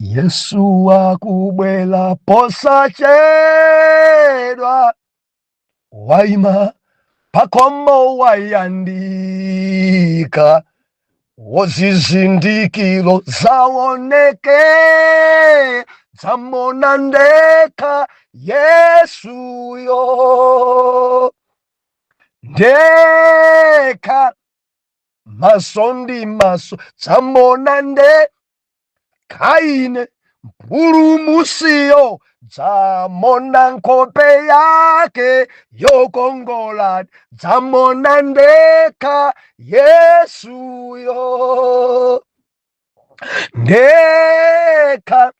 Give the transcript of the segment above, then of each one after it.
Yesu akubwela posachedwa, waima pakhomo wayandika, wozizindikiro zaoneke, dzamona ndekha Yesuyo ndekha, maso ndi maso dzamona ndekha ine Mpulumusiyo, dzamona nkhope yake yokongola, dzamona ndekha Yesuyo ndekha,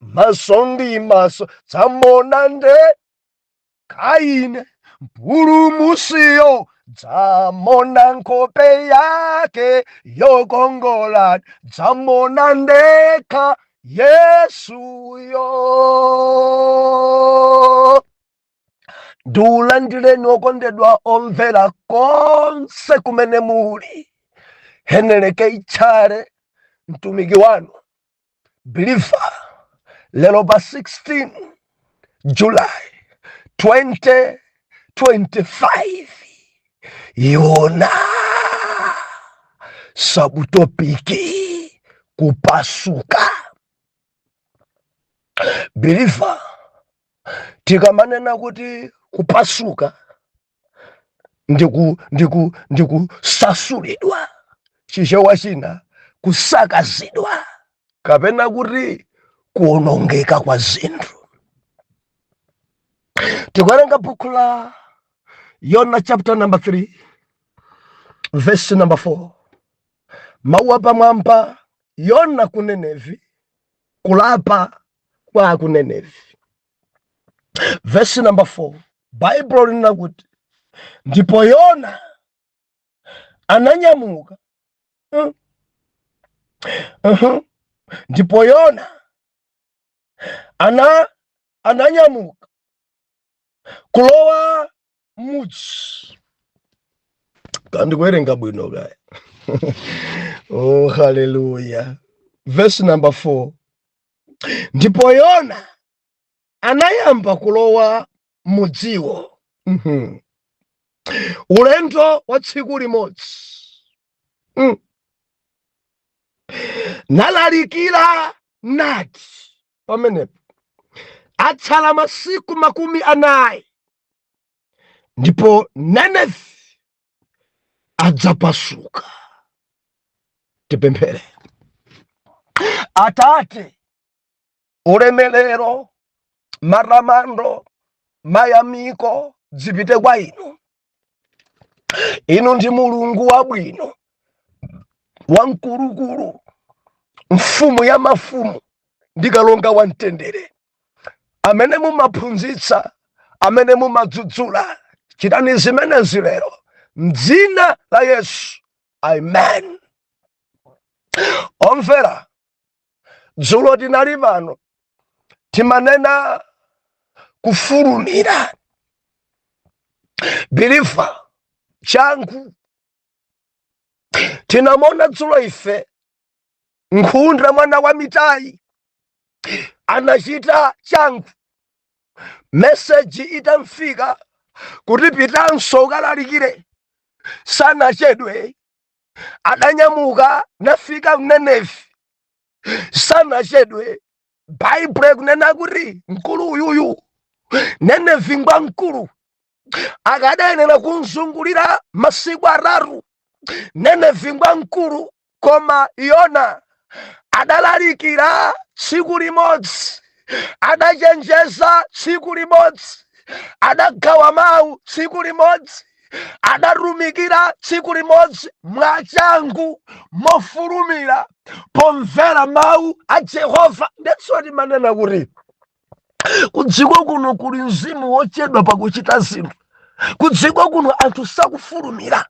maso ndi maso dzamona ndekha ine Mpulumusiyo, dzamona nkhope yake yokongola, dzamona ndekha Yesuyo. Ndiulandireni okondedwa omvera konse kumene muli. Heneleke Itchale, mtumiki wanu believer, lero pa 16 July 2025, Yona subtopic kupasuka. Believer, tikamanena kuti kupasuka ndikusasulidwa, Chichewa china kusakazidwa kapena kuti kuonongeka kwa zinthu. Tikuwerenga buku la Yona chapter number 3 verse number 4, mawu apamwamba, Yona ku Nenevi, kulapa kwa ku Nenevi. Verse number 4, Baibulo linena kuti ndipo Yona ananyamuka. Ndipo Yona ananyamuka kulowa mudzi. Kandikuwerenga bwino kaya? Oh, haleluya! Verse number 4, ndipo Yona anayamba kulowa mudziwo, ulendo wa tsiku limodzi, nalalikira nati, pamenepo atsala masiku 40 ndipo Nenevi adzapasuka. Tipemphere. Atate, ulemelero, matamando, mayamiko zipite kwa inu. Inu ndi Mulungu wabwino, wamkulukulu, mfumu ya mafumu ndi kalonga wa mtendere, amene mumaphunzitsa, amene mumadzudzula. Chitani zimenezi lero mdzina la Yesu, amen. Omvera, dzulo tinali pano, timanena kufulumira. Believer, changu. Tinamona dzulo ife Nkhunda mwana wa Mitayi anachita changu, meseji itamfika kuti pitanso ukalalikire, sanachedwe, adanyamuka nafika Mnenevi, sanachedwe. Baibulo ikunena kuti mkulu uyuyu, Nenevi ngwa mkulu, akadayenera kumzungulira masiku 3. Nenevi ngwa mkulu, koma Yona adalalikira tsiku limodzi, adachenjeza tsiku limodzi, adagawa mawu tsiku limodzi, adatumikira tsiku limodzi, mwachangu, mofulumira, pomvera mawu a Jehova. Ndetso timanena kuti kudziko kuno kuli mzimu wochedwa pakuchita zinthu. Kudziko kuno anthu sakufulumira.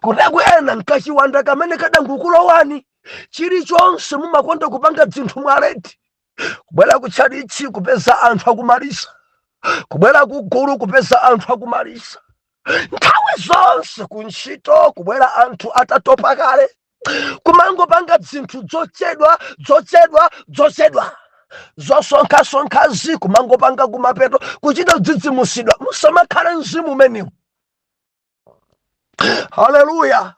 Kutako ena nkachiwanda kamene kadangokulowani, chilichonse mumakonda kupanga zinthu mwa late. Kubwera kutchalichi kupeza anthu akumalisa, kubwera kugulu kupeza anthu akumalisa, nthawi zonse kuntchito kubwera anthu atatopa kale. Kumangopanga zinthu zochedwa, zochedwa, zochedwa, zosonkhasonkhazi, kumangopanga kumapeto, kuchita kudzidzimusidwa. Musamakhale mzimu umenewu. Haleluya!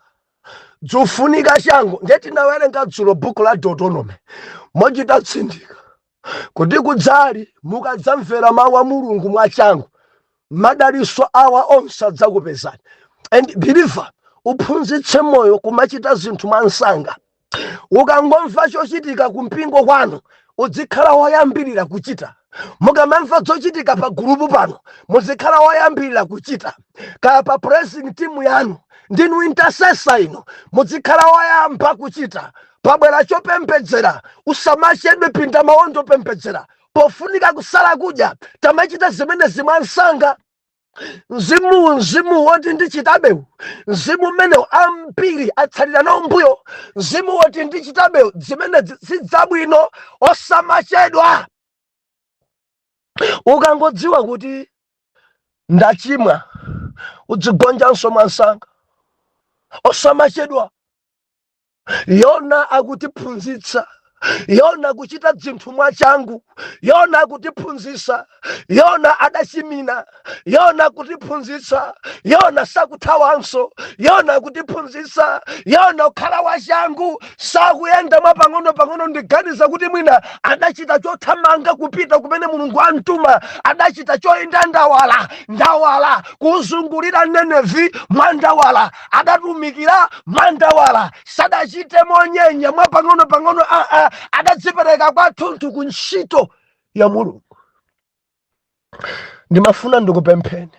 Dzufunika changu. Ndiye tinawerenga dzulo buku la Deuteronomy mochita tsindika kuti kudzali mukadzamvera mawu a Mulungu mwachangu, madaliso awa onse adzakupezani. And believer, uphunzitse moyo kumachita zinthu mwansanga. Ukangomva chochitika kumpingo kwanu, uzikhala woyambirira kuchita. Mukamamva zochitika pa group pano, muzikhala woyambirira kuchita. Kaya pa praising team yanu, ndinu intercessor ino, muzikhala woyamba kuchita. Pabwera chopembedzera, usamachedwe, pinda mawondo, pembedzera. Pofunika kusala kudya, tamachita zimenezi mwansanga. Mzimu, mzimu woti ndichitabewu, mzimu umenewu ambiri atsalira nawo mbuyo. Mzimu woti ndichitabewu, zimene sidzabwino, osamachedwa. Ukangodziwa kuti ndachimwa, udzigonjanso mwansanga, osamachedwa. Yona akutiphunzitsa. Yona kuchita zinthu mwachangu. Yona akutiphunzitsa. Yona adachimina. Yona akutiphunzitsa. Yona sakuthawanso. Yona akutiphunzitsa. Yona kukhala wachangu, sakuyenda mwa pang'ono pang'ono. Ndiganiza kuti mwina adachita chothamanga kupita kumene Mulungu amtuma. Adachita choyenda ndawala ndawala kuzungulira Nenevi mwa ndawala. Adatumikira mwa ndawala, sadachite monyenya, mwa pang'ono pang'ono. Aa, adadzipereka kwathunthu ku ntchito ya Mulungu. Ndimafuna ndikupempheni,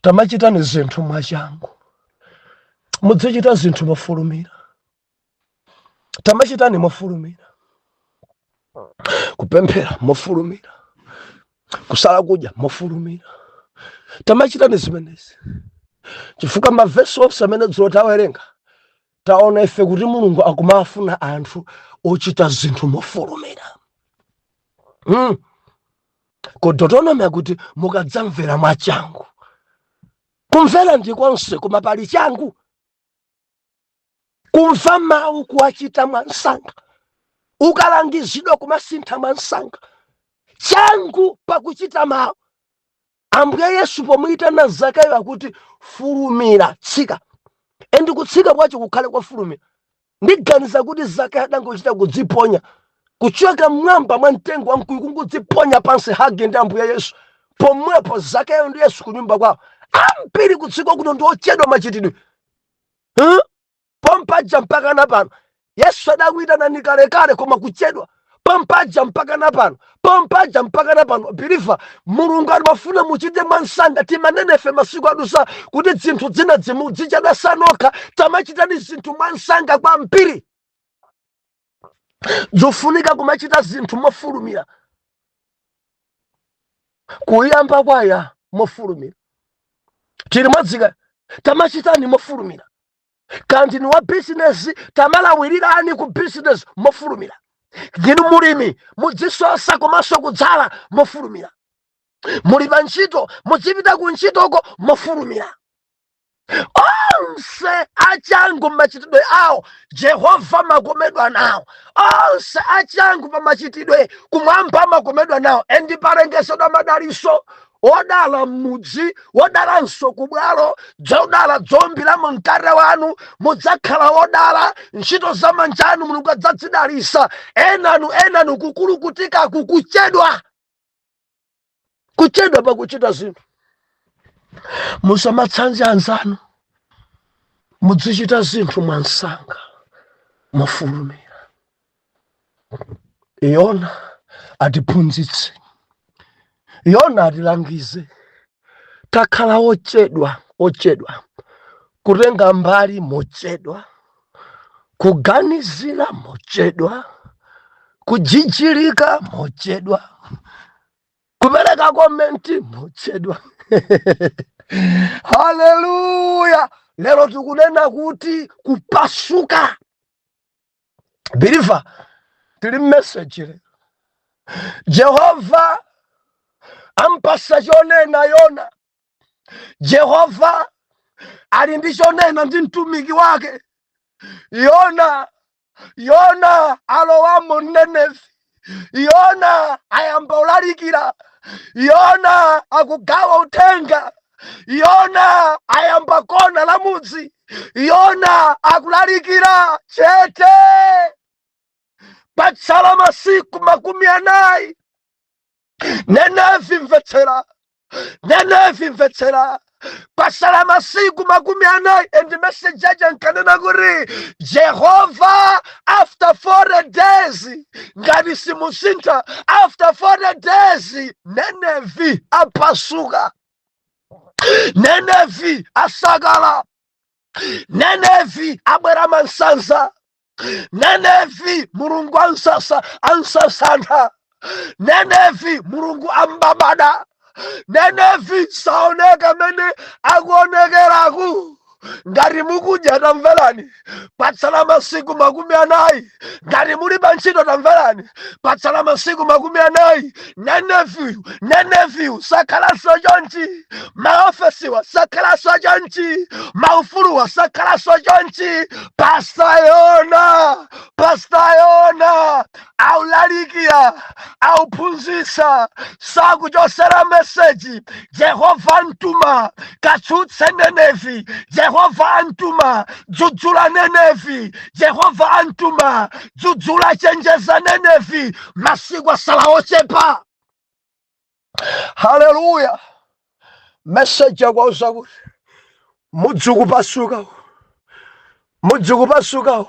tamachitani zinthu mwachangu, mudzichita zinthu mofulumira. Tamachitani mofulumira, kupemphera mofulumira, kusala kudya mofulumira. Tamachitani zimenezi, chifukwa mavesi onse amene dzulo tawerenga, taona ife kuti Mulungu akumafuna anthu ochita zinthu mofulumira. Ku Deuteronomy akuti mukadzamvera mwachangu. Kumvera ndi konse, koma pali changu. Kumva mawu, kuwachita mwansanga. Ukalangizidwa, kumasintha mwansanga. Changu pakuchita mawu. Ambuye Yesu pomuyitana Zakayo akuti, "Fulumira, tsika." And kutsika kwacho kukhale kwafulumira. Ndiganiza kuti Zakayo adangochita kudziponya kuchoka mmwamba mwa mtengo wa mkuyu, kungodziponya pansi, hug ndi Ambuye Yesu. Pomwepo Zakayo ndi Yesu kunyumba kwawo. Ambiri kudziko kuno ndi ochedwa machitidwe, huh? Pompaja mpaka na pano. Yesu adakuyitanani kalekale, koma kuchedwa. Pompaja mpaka na pano, pompaja mpaka na pano. Believer, Mulungu amafuna muchite mwansanga. Timanenefe masiku adusa kuti zinthu zina zimudzichedwa sanokha. Tamachitani zinthu mwansanga kwambiri. Zofunika kumachita zinthu mofulumira, kuyamba kwaya mofulumira. Tili mwadzika, tamachitani mofulumira. Kandi ni wa bizinesi, tamalawirirani ku bizinesi mofulumira. Ndinu mulimi, mudzisosa komanso kudzala mofulumira. Muli pa ntchito, mudzipita ku ntchitoko mofulumira. Onse achangu machitidwe awo, Jehova makomedwa nawo. Onse achangu pa machitidwe, kumwamba makomedwa nawo. And palengezedwa madaliso: wodala m'mudzi, wodalanso kubwalo, dzodala dzombiramo mkate wanu, mudzakhala wodala ntchito za manja anu, Mulungu adzadzidalisa. Enanu, enanu kukulukutikaku kuchedwa, kuchedwa pakuchita zinthu. Musamatsanze anzanu, mudzichita zinthu mwansanga, mofulumira. Yona atiphunzitse, Yona atilangize. Takhala ochedwa, ochedwa kutenga mbali, mochedwa kuganizira, mochedwa kujijilika, mochedwa kupereka comment, mochedwa. Haleluya! Lero tikunena kuti kupasuka. Believer, tili message lero. Jehova ampasa chonena Yona. Jehova ali ndi chonena ndi mtumiki wake. Yona, Yona alowamo Nenevi. Yona ayamba ulalikira. Yona akugawa uthenga. Yona ayamba kona la mudzi. Yona akulalikira. Chete, patsala masiku 40. Nenevi, mvetsera. Nenevi, mvetsera, pasala masiku 40. And message yaja nkanena kuti Jehova after 40 days ngati simusintha, after 40 days Nenevi apasuka, Nenevi asakala, Nenevi abwera mansanza, Nenevi Mulungu ansasa, ansasantha, Nenevi Mulungu ambabada, Nenevi saoneka mene akuonekeraku. Ngati mukudya, tamverani, patsala masiku 40. Ngati muli pa ntchito, tamverani, patsala masiku 40. Neneviyu, Neneviyu sakhalanso chonchi. Maofesiwa sakhalanso chonchi. Maufuluwa sakhalanso chonchi. Pastor Yona, Pastor Yona aulalikira, auphunzitsa, sakuchosera message. Jehova antuma, katsutse Nenevi. Jehova antuma, dzudzula Nenevi. Jehova antuma, dzudzula, chenjeza Nenevi, masiku asala ochepa. Haleluya! Message akwauza kuti mudzi ukupasuka, mudzi ukupasuka,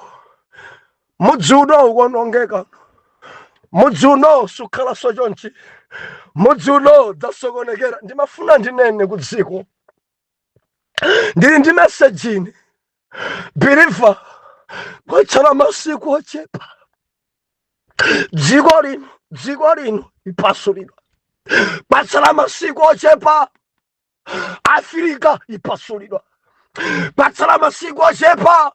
mudzi uno ukuonongeka, mudzi uno sukhalanso chonchi, mudzi uno dzasokonekera. Ndimafuna ndinene ku dziko, ndili ndi message ine. Believer, kwatsala masiku ochepa, dziko lino, dziko lino ipasulidwa. Kwatsala masiku ochepa, Afirika ipasulidwa. Kwatsala masiku ochepa,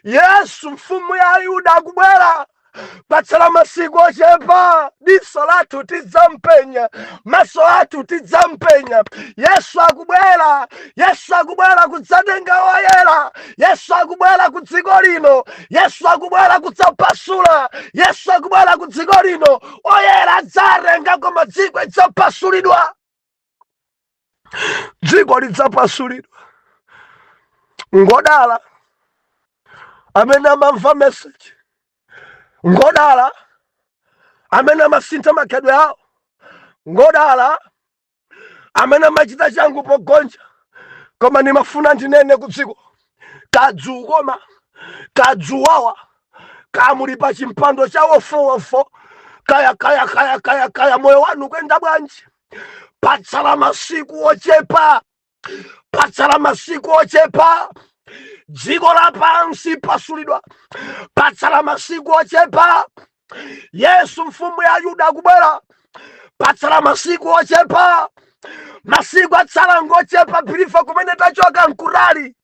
Yesu mfumu ya Ayuda akubwera. Kwatsala masiku ochepa, diso lathu tidzampenya, maso athu tidzampenya. Yesu akubwera, Yesu akubwera kudzatenga oyera. Yesu akubwera ku dziko lino. Yesu akubwera kudzapasula. Yesu akubwera ku dziko lino, oyera adzatenga, koma dziko lidzapasulidwa, dziko lidzapasulidwa. Ngodala amene amamva message, ngodala amene amasintha makhalidwe awo, ngodala amene amachita changu pogonja. Koma ndimafuna ndinene ku dziko, kadzukoma, kadzuwawa, kamuli pa chimpando cha wofowofo, kaya kaya kaya kaya kaya moyo wanu kuyenda bwanji, patsala masiku ochepa, patsala masiku ochepa, dziko lapansi pasulidwa. Patsala masiku ochepa, Yesu mfumu ya Yuda akubwera. Patsala masiku ochepa, masiku atsala ngochepa. Believer, kumene tachoka nkutali.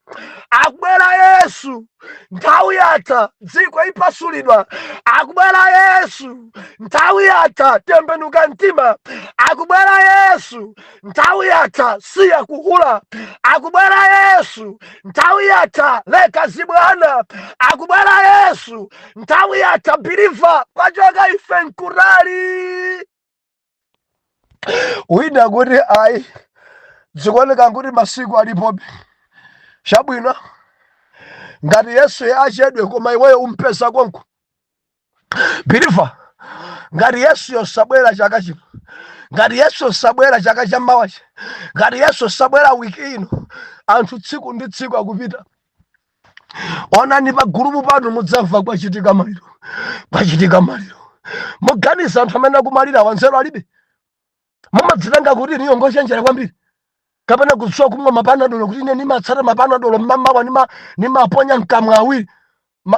Akubwera Yesu, nthawi yatha, dziko ipasulidwa. Akubwera Yesu, nthawi yatha, tembenuka mtima. Akubwera Yesu, nthawi yatha, siya kuhula. Akubwera Yesu, nthawi yatha, leka zibwana. Akubwera Yesu, nthawi yatha. Believer, kwachoka ife nkutali. Wina kuti ayi, zikuoneka kuti masiku alipobe. Chabwino, ngati Yesu achedwe, koma iweyo umpeza konko. Believer, ngati Yesu yosabwera chaka chino, ngati Yesu yosabwera chaka chammawachi, ngati Yesu yosabwera wiki ino, anthu tsiku ndi tsiku akupita. Onani pa gulupu pano, mudzamva kwachitika maliro, kwachitika maliro. Muganiza anthu amene akumalira wanzeru alibe? Mumadzitenga kuti iniyo ngochenjera kwambiri kapena kudziwa kumwa mapanadolo, kuti ine nimatsata mapanadolo, mmamawa nimaponya mkamwa awiri,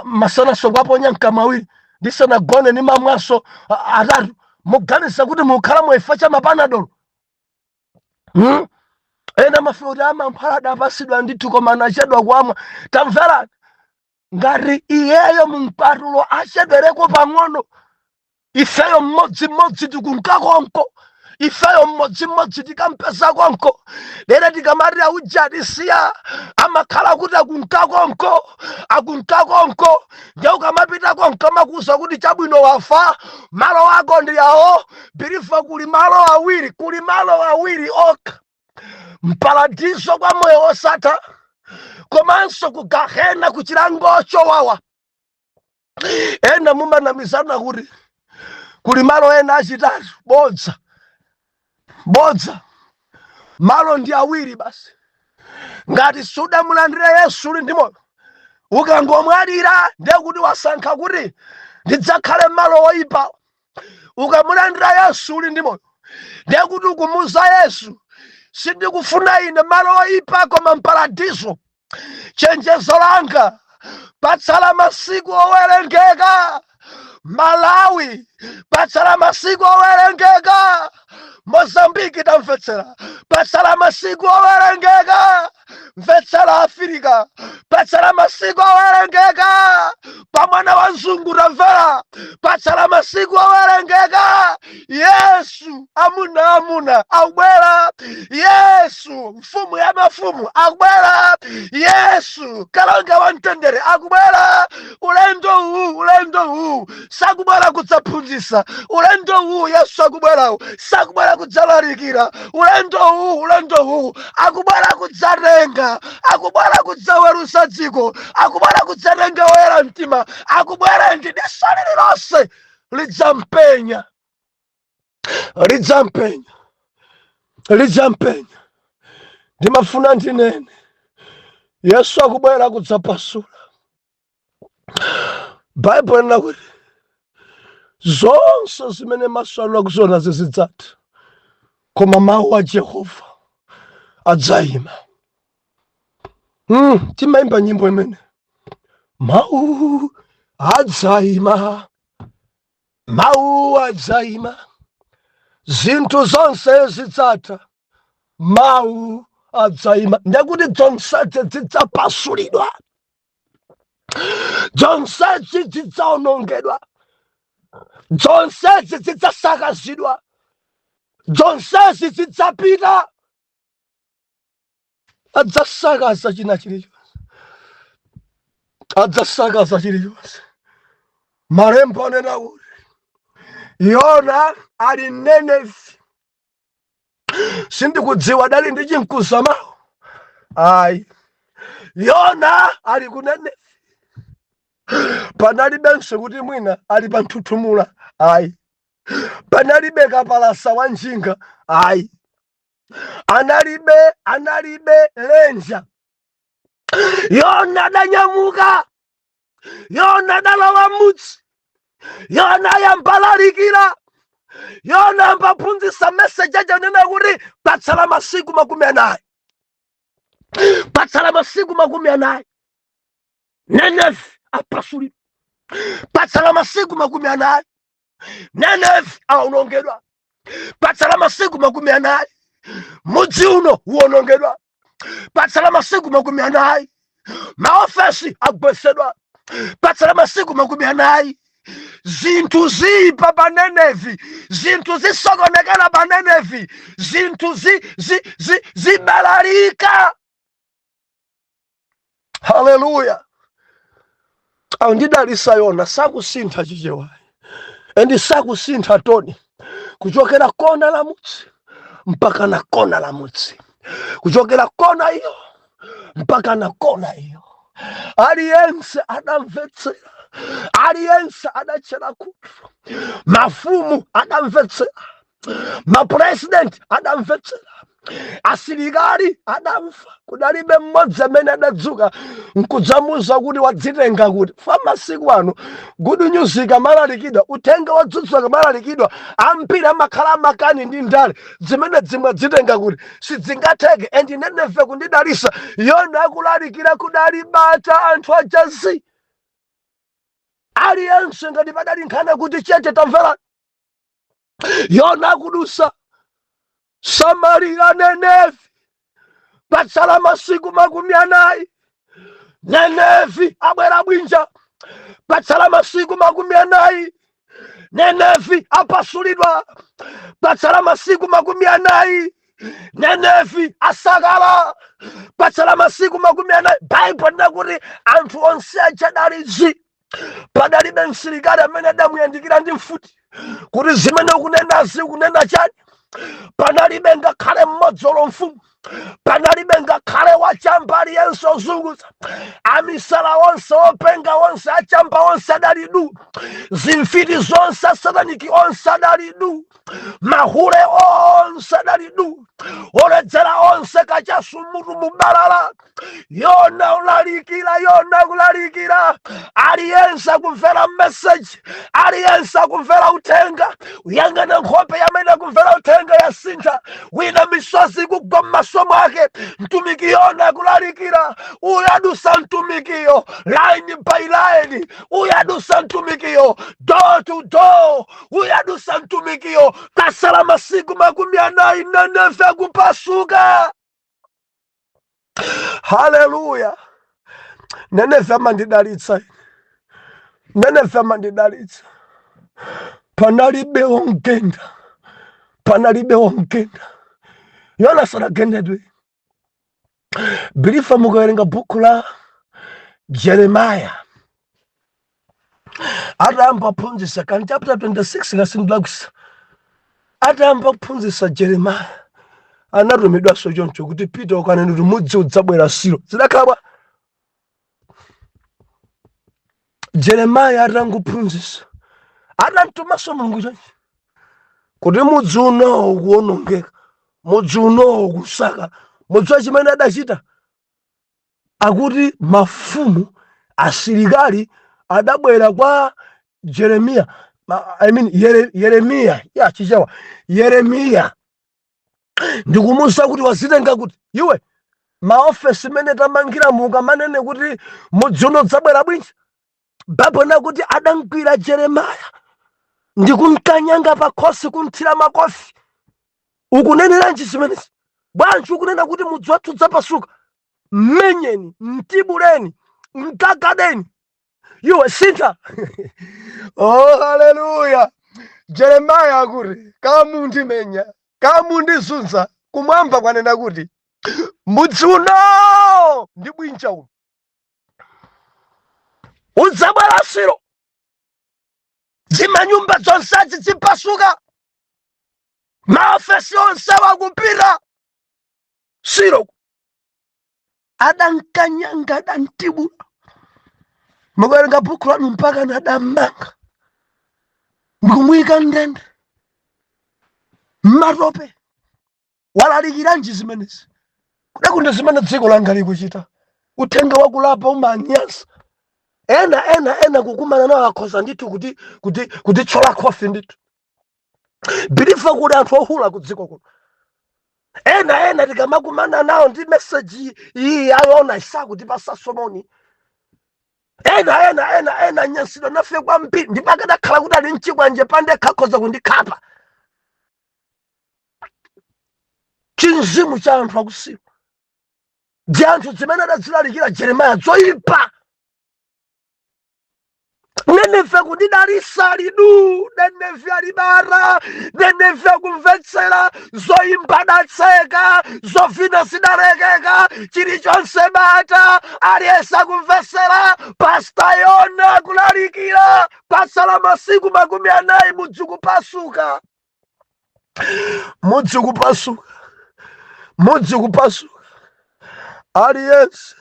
masanaso kwaponya mkamwa awiri, ndisanagone nimamwaso atatu. Muganiza kuti mukhala moifa cha mapanadolo, Ena mafika kuti amankhwala adapasidwa ndithu, koma anachedwa kuamwa. Tamverani, ngati iyeyo mumkwatulo achedwereko pang'ono, ifeyo mmodzimmodzi tikunkakonko. Ifeyo mmodzimmodzi tikampeza konko. Lero tikamati auja atisiya, amakhala kuti akunka konko, akunka konko. Ndiye ukamapita konko amakuuza kuti chabwino, wafa, malo ako ndi awo. Believer, kuli malo awiri, kuli malo awiri okha: mparadiso kwa moyo wosatha, komanso ku gahena, ku chilango chowawa. Ena mumanamizana kuti kuli malo ena achitatu. Bodza, bodza. Malo ndi awiri basi. Ngati sudamulandire Yesu uli ndi moyo, ukangomwalira ndiye kuti wasankha kuti ndidzakhale malo oyipa. Ukamulandira Yesu uli ndi moyo, ndiye kuti ukumuza Yesu, "Sindikufuna ine malo oyipa, koma mparadiso." Chenjezo langa, patsala masiku owerengeka. Malawi, patsala masiku owerengeka. Mozambiki, tamvetsera, patsala masiku owerengeka. Mvetsera Afirika, patsala masiku owerengeka. Pamwana wa mzungu, tamvera, patsala masiku owerengeka. Yesu amuna amuna akubwera. Yesu mfumu ya mafumu akubwera. Yesu kalonga wa mtendere akubwera. Ulendo uwu, ulendo uwu sakubwera kudzaphunzitsa. Ulendo uwu Yesu akubwerawu sakubwera kudzalalikira. Ulendo uwu, ulendo uwu akubwera kudzatenga, akubwera kudzaweruza dziko, akubwera kudzatenga woyera mtima. Akubwera ndi diso lililonse lidzampenya, lidzampenya, lidzampenya. Ndimafuna ndinene, Yesu akubwera kudzapasula. Baibulo lina kuti zonse zimene maso anu akuziona zizidzatha, koma mawu a Jehova adzayima. Timayimba nyimbo imene, "Mawu adzayima, mawu adzayima, zinthu zonse zidzatha, mawu adzayima." Ndekuti zonsezi zidzapasulidwa, zonsezi zidzaonongedwa, zonsezi zidzasakazidwa, zonsezi zidzapita. Adzasakaza china chilichonse, adzasakaza chilichonse. Malembo anena kuti Yona ali Nenevi. Sindikudziwa dali ndi chimkuzamawo ayi. Yona ali ku Nenevi, panalibenso kuti mwina ali pa nthuthumula ayi, panalibe kapalasa wa njinga ayi, analibe, analibe lenja. Yona adanyamuka, Yona adalowa mudzi, Yona ayambalalikira, Yona ambaphunzitsa message ajanena kuti patsala masiku 40, patsala masiku 40, Nenevi apasulidwa. Patsala masiku 40, Nenevi aonongedwa. Patsala masiku 40, mudzi uno uwonongedwa. Patsala masiku 40, maofesi agwesedwa. Patsala masiku 40, zinthu ziyipa pa Nenevi, zinthu zisokonekera pa Nenevi, zinthu zibalalika. Haleluya! Andidalisa Yona sakusintha Chichewayi and sakusintha tone, kuchokera kona la mudzi mpaka na kona la mudzi, kuchokera kona iyo mpaka na kona iyo. Aliyense adamvetsera, aliyense adatchera khutu. Mafumu adamvetsera, mapresident adamvetsera, asilikali adamva. Kudalibe mmodzi amene adadzuka nkudzamuza kuti wadzitenga kuti fa. Masiku ano good news ikamalalikidwa, uthenga wodzudzula kamalalikidwa, ambiri amakhala amakani ndi ndale zimene dzimwe dzitenga kuti sidzingatheke. And Nineve kundidalisa Yona akulalikira, kudalibata anthu ajazi aliyense ngati padali nkhani kuti chete, tamvera Yona akudusa, "Samalira Nenevi, patsala masiku 40, Nenevi abwera bwinja. Patsala masiku 40." Nenevi apasulidwa, kwatsala masiku 40. Nenevi asakala, kwatsala masiku 40. Baibulo linakuti anthu onse aja adali zii, padalibe msilikali amene adamuyandikira ndi mfuti kuti zimene ukunenazi ukunena chani. Panalibe ngakhale mmodzi, olo mfumu panalibe, ngakhale wachamba aliyense ozunguza, amisala onse, openga onse, achamba onse adali du, zimfiti zonse, asataniki onse adali du, mahule onse adali du, oledzera onse, kachasu mutu mubalala. Yona ulalikira, Yona kulalikira, aliyense akumvera message, aliyense akumvera uthenga. Uyang'ana nkhope yamene akumvera uthenga yasintha, wina misozi ikugwa m'maso mwake. Mtumiki Yona akulalikira, uyu adusa mtumikiyo line by line, uyu adusa mtumikiyo door to door, uyu adusa mtumikiyo. Tasala masiku 40, Nenefe akupasuka. Haleluya! Nenefe amandidalitsa, Nenefe amandidalitsa. Panalibe womgenda, panalibe womgenda. Yona sanagendedwe. Believer, mukawerenga buku la Jeremiah, atayamba kuphunzitsa kan chapter 26 kasindulakwisa, atayamba kuphunzitsa Jeremiah, anatumidwanso choncho kuti pita ukanene kuti mudzi udzabwera Silo. Zidakhala bwa Jeremiah atangophunzitsa, atamtumanso Mulungu choncho kuti mudzi unowo ukuwonongeka, mudzi unowo ukusaka. Mudziwa chimene adachita? Akuti mafumu, asilikali adabwera kwa Jeremiya, I mean, Yeremiya ya Chichewa, Yeremiya, ndikumuuza kuti wazitenga kuti iwe maofesi mene tamangira mukamanene kuti mudzi uno udzabwera bwinja. Baibulo nakuti adamgwira Jeremiya ndikumkanyanga pakhosi, kumthira makofi. Ukuneneranji zimenezi? Bwanji ukunena kuti mudzi wathu udzapasuka? Mmenyeni, mtibuleni, mkagadeni, iwe sintha. Oh, haleluya! Jeremiya akuti kamundimenya, kamundizunza, kumwamba kwanena kuti mudzi uno ndi bwinja uno udzabwera Silo, zimanyumba zonsezi zipasuka, maofesi onse wakupita Silo. Adankanyanga, adamtibula, mukawerenga buku lanu, mpaka adammanga ndikumuyika ndende mmatope. Walalikiranji zimenezi? Kudakunda zimene dziko langa likuchita. Uthenga wakulapa umanyansa ena ena ena. Kukumana nawo akhoza ndithu kuti tchola khofi ndithu. Believer, kuli anthu ohula ku dziko kuno. Ena ena tikamakumana nawo ndi message iyi ayona isakutipasa somoni. Ena ena ena ena anyansidwa nafe kwambiri, ndipo akadakhala kuti ali mchikwanje pandekha akhoza kundikhapa. Chinzimu cha anthu akusiwa ndi anthu zimene adazilalikira Jeremiya zoyipa. Nenefe kundidalisa lidu, Nenefe alibara, Nenefe akumvetsera, zoyimba datseka, zovina zidalekeka, chilichonse bata, aliyense akumvetsera Pasta Yona kulalikira, pasala masiku 40, mudzi kupasuka, mudzi kupasuka, mudzi kupasuka. Aliyense,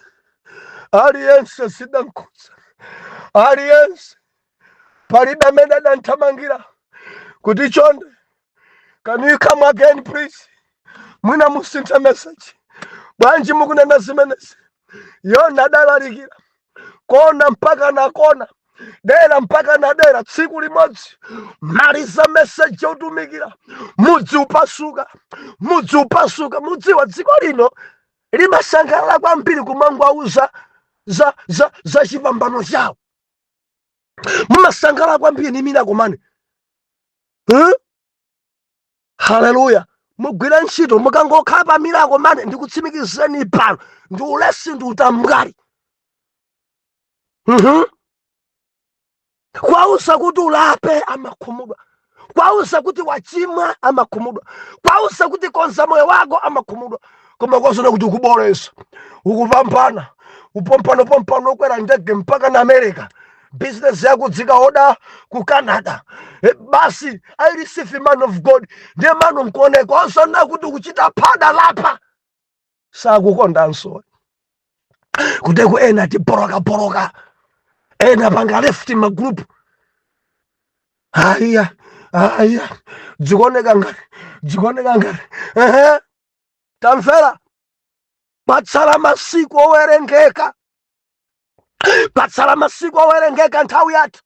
aliyense zidankhudza aliyense. Palibe amene adanthamangira kuti chonde, can you come again please, mwina musinthe message, bwanji mukunena zimenezi? Yona adalalikira kona mpaka na kona, dera mpaka na dera, tsiku limodzi maliza message yotumikira, mudzi upasuka, mudzi upasuka. Mudziwa dziko lino limasangalala kwambiri kumangwauza za chipambano chawo. Mumasangalala kwambiri ni miracle money, huh? Haleluya! Mugwira ntchito, mukangokhala pa miracle money, ndikutsimikizeni pano ndi ulesi ndi utambwali. Kwausa kuti ulape, amakhumudwa. Kwausa kuti wachimwa, amakhumudwa. Kwausa kuti konza moyo wako, amakhumudwa. Koma kwasona kuti ukubolesa, ukupambana, upompano pompano, ukwera ndege mpaka na America, business yako dzikaoda ku Canada. Basi, I receive, man of God. Ndiye mano nkuoneka osana kuti ukuchita phada lapa, sakukondanso. Kuteko ena tiboroka boroka, ena panga left ma group. Haya haya, dzikuoneka ngati, dzikuoneka ngati, ehe. Tamvera, patsala masiku owerengeka, patsala masiku owerengeka, nthawi yathu.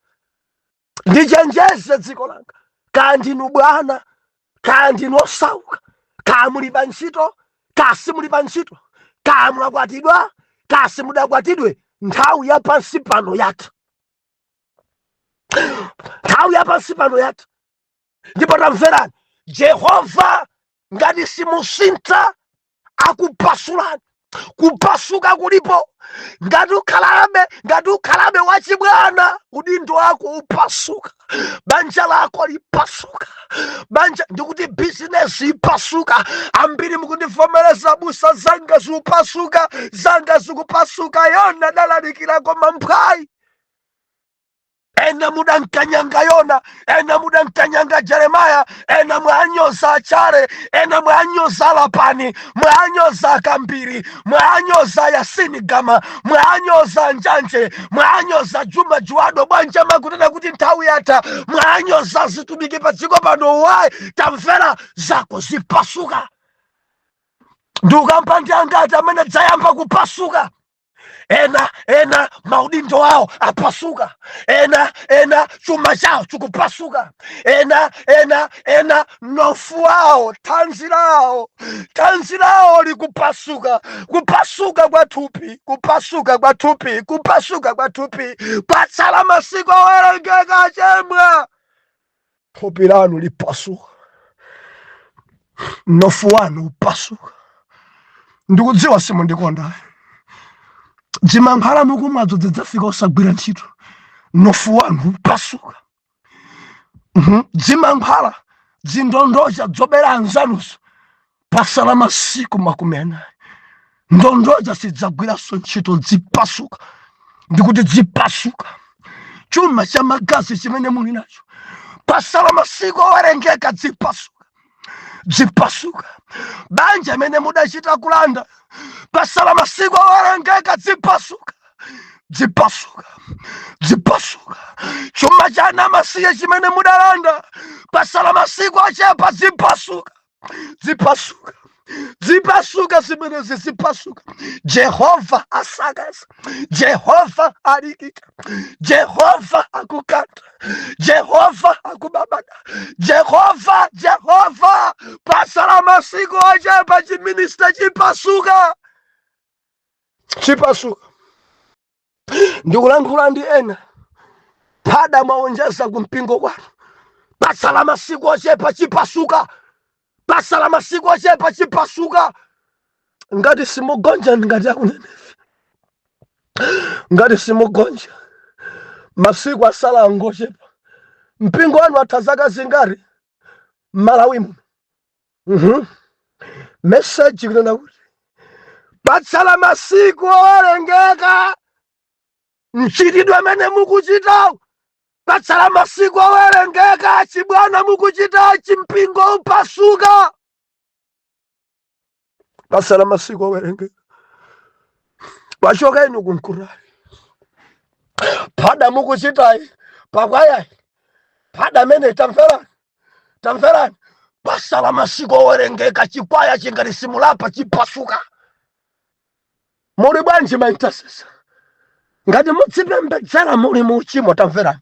Ndichenjeze dziko langa, kaya ndinu bwana, kaya ndinu osauka, kaya muli pa ntchito, kaya simuli pa ntchito, kaya mwakwatidwa, kaya simudakwatidwe, nthawi ya pansi pano yatha. Nthawi ya pansi pano yatha. Ndipo tamverani, Jehova ngati simusintha akupasulani. Kupasuka kulipo. Ngati ukhalabe wachibwana, udindo wako upasuka, banja lako lipasuka, banja ndikuti bizinesi ipasuka. Ambiri mukundivomereza, busa, zanga zikupasuka, zanga zikupasuka. Yona dalalikira koma mphwayi. Ena mudankanyanga Yona, ena mudankanyanga Jeremaya, ena mwanyoza Achare, ena mwanyoza Lapani, mwanyoza Kambiri, mwanyoza Yasini Gama, mwanyoza Njanje, mwanyoza Juma Juado. Bwanja makunena kuti nthawi yatha. Mwanyoza zitumiki pa dziko pano. Wayi, tamvera, zako zipasuka. Ndiukampa ndi angati amene dzayamba kupasuka? Ena ena maudindo awo apasuka, ena ena chuma chawo chikupasuka, ena ena ena nofu wawo, thanzi lawo, thanzi lawo likupasuka. Kupasuka kwa thupi, kupasuka kwa thupi, kupasuka kwa thupi. Kwatsala masiku owerengeka, chemwa thupi lanu lipasuka, mnofu wanu upasuka. Ndikudziwa simundikonda. Dzimankhwala mukumwadzo zidzafika osagwira ntchito, mnofu wanu upasuka. Dzimankhwala, dzindondocha dzobera anzanuzo, pasala masiku 40, ndondocha sidzagwiranso ntchito, dzipasuka. Ndikuti dzipasuka. Chuma cha magazi chimene muli nacho, pasala masiku owerengeka, dzipasuka, dzipasuka. Banja imene mudachita kulanda, pasala masiku owerengeka, dzipasuka, dzipasuka, dzipasuka. Chuma cha anamasiye chimene mudalanda, pasala masiku achepa, dzipasuka, dzipasuka, dzipasuka. Zimenezi zipasuka. Jehova asakaza, Jehova alikika, Jehova akukanta, Jehova akubabada. Jehova, Jehova, pasala masiku ochepa, chiminista chipasuka, chipasuka. Ndikulankhula ndi ena, phada mwaonjeza kumpingo kwanu, pasala masiku ochepa, chipasuka. Pasala masiku ochepa, chipasuka. Ngati simugonja, ngati akunenefe, ngati simugonja, masiku asala angochepa. Mpingo wanu atha zaka zingati m'Malawi muno? Message kunena kuti patsala masiku owerengeka. Mchitidwe amene mukuchitawo, patsala masiku owerengeka. Chibwana mukuchita, chimpingo upasuka. Patsala masiku owerengeka. Pachoka inu kunkurali, phada mukuchitayi pakwayayi, phada amene, tamverani, tamverani, pasala masiku owerengeka. Chikwaya chingati simulapa, chipasuka. Muli bwanji ma intercessor? Ngati mudzipembedzera muli mu uchimo, tamverani,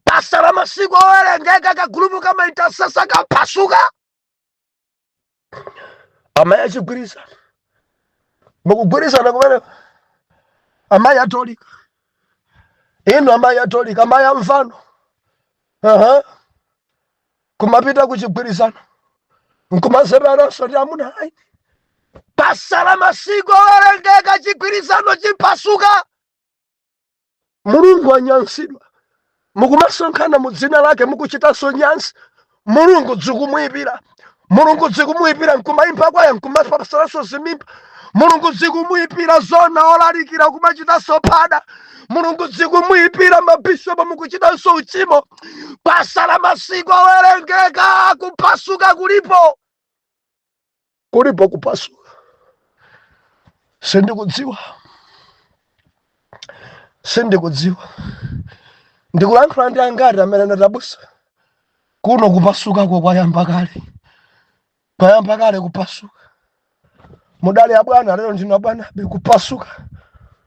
pasala masiku owerengeka, kagulupu kama intercessor kapasuka. Amayi achigwirizana, mukugwirizana kumene? Amayi atolika inu, amayi atolika, amayi amvano, aha, kumapita kuchigwirizano nkumazeranso ndi amuna ayi. Pasala masiku owerengeka, chigwirizano chipasuka. Mulungu anyansidwa. Mukumasonkhana mu dzina lake, mukuchitanso nyansi. Mulungu dzikumuyipira, Mulungu dzikumuyipira nkumayimba kwaya, nkumapasalanso zimimba. Mulungu dzikumuyipira zona olalikira kumachitanso phada. Mulungu dzikumuyipira mabishopu mukuchitanso uchimo. Kwasala masiku owerengeka, kupasuka kulipo, kulipo kupasuka. Sindikudziwa, sindikudziwa ndikulankhula ndi angati amene anatabusa kuno. Kupasukako kwayamba kale, kwayamba kale kupasuka. Mudali abwana, lero ndinu abwana kupasuka.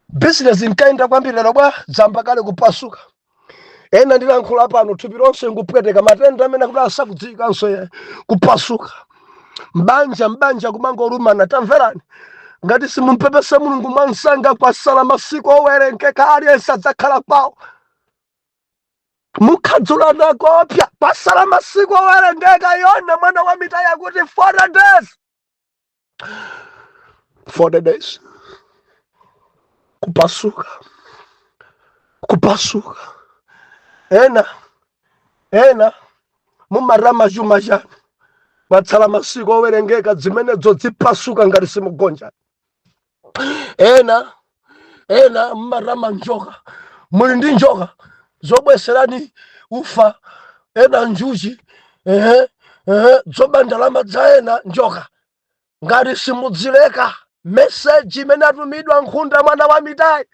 Bizinesi inkaenda kwambiri, lero bwa dzamba kale kupasuka. Ena ndilankhula pano thupi lonse nkupweteka, matenda amene akuti asakudziwikanso ye. Kupasuka mbanja, mbanja kumangolumana. Tamverani, ngati simumpepesa Mulungu mwansanga, kwasala masiku owerengeka, aliyense adzakhala kwawo, mukhadzulana kopya. Kwasala masiku owerengeka. Yona mwana wa Amitai akuti 40 days, 40 days. Kupasuka, kupasuka. Ena, ena mumarama chuma chanu, kwatsala masiku owerengeka, zimenezo zipasuka ngati simugonja. Ena, ena mmarama njoka, muli ndi njoka zobweserani ufa, ena njuchi, ehe ehe, zoba ndalama za ena njoka. Ngati simudzileka, meseji imene atumidwa Nkhunda mwana wa Amitai,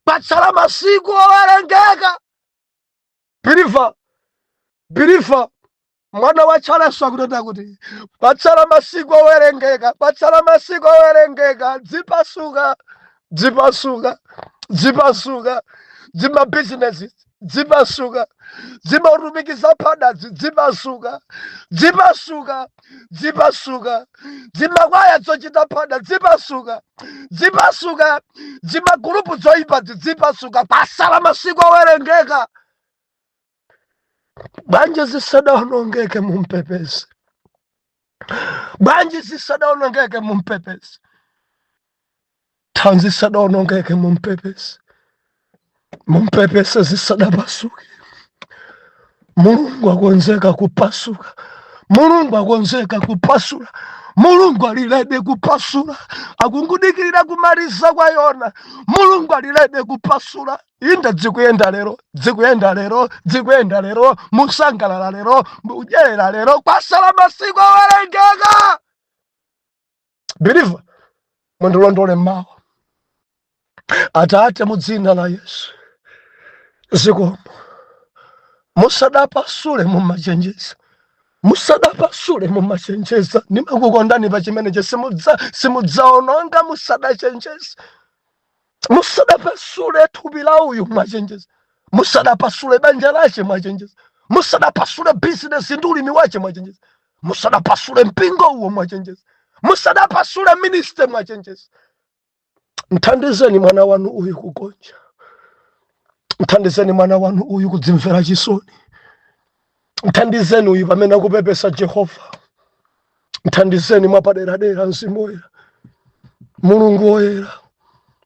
patsala masiku owerengeka. Believer, believer, mwana wa Charles akunena kuti patsala masiku owerengeka, patsala masiku owerengeka, dzipasuka, dzipasuka, dzipasuka. Dzimabizinesi dzipasuka, dzimautumikiza phadazi dzipasuka, dzipasuka, dzipasuka. Dzimakwaya dzochita phada dzipasuka, dzipasuka. Dzimagulupu dzoyipa dzipasuka. Pasala masiku owerengeka. Bwanji zisadaonongeke mumpepese? Bwanji zisadaonongeke mumpepese? Thanzi zisadaonongeke mumpepese, mumpepese zisadapasuke. Mulungu akonzeka kupasuka, Mulungu akonzeka kupasula, Mulungu ali ready kupasula. Akungudikirira kumaliza kwa Yona. Mulungu ali ready kupasula. Inda dzikuyenda lero, dzikuyenda lero, dzikuyenda lero, musangalala lero, mudyerera lero. Kwasala masiku owerengeka. Believer, mundilondole mmawa. Atate, mu dzina la Yesu, zikomo. Musadapasule mumachenjeza, musadapasule mumachenjeza. Ndimakukondani pa chimenecho. Simudzaononga musadachenjeza. Musadapasule thupi la uyu mwachenjeza, musadapasule banja lache mwachenjeza, musadapasule bizinesi ndi ulimi wache mwachenjeza, musadapasule mpingo uwo mwachenjeza, musadapasule ministry mwachenjeza. Mthandizeni mwana wanu uyu kugonja, mthandizeni mwana wanu uyu kudzimvera chisoni, mthandizeni uyu pamene akupepesa. Jehova, mthandizeni mwapaderadera. Mzimu Woyera, Mulungu woyera,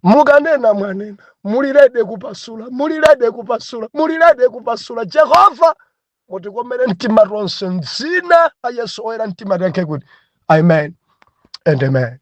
mukanena mwanena, muli ready kupasula, muli ready kupasula, muli ready kupasula. Jehova, mutikomere mtima tonse mdzina la Yesu oyera mtima. Tiyankhe kuti amen and amen.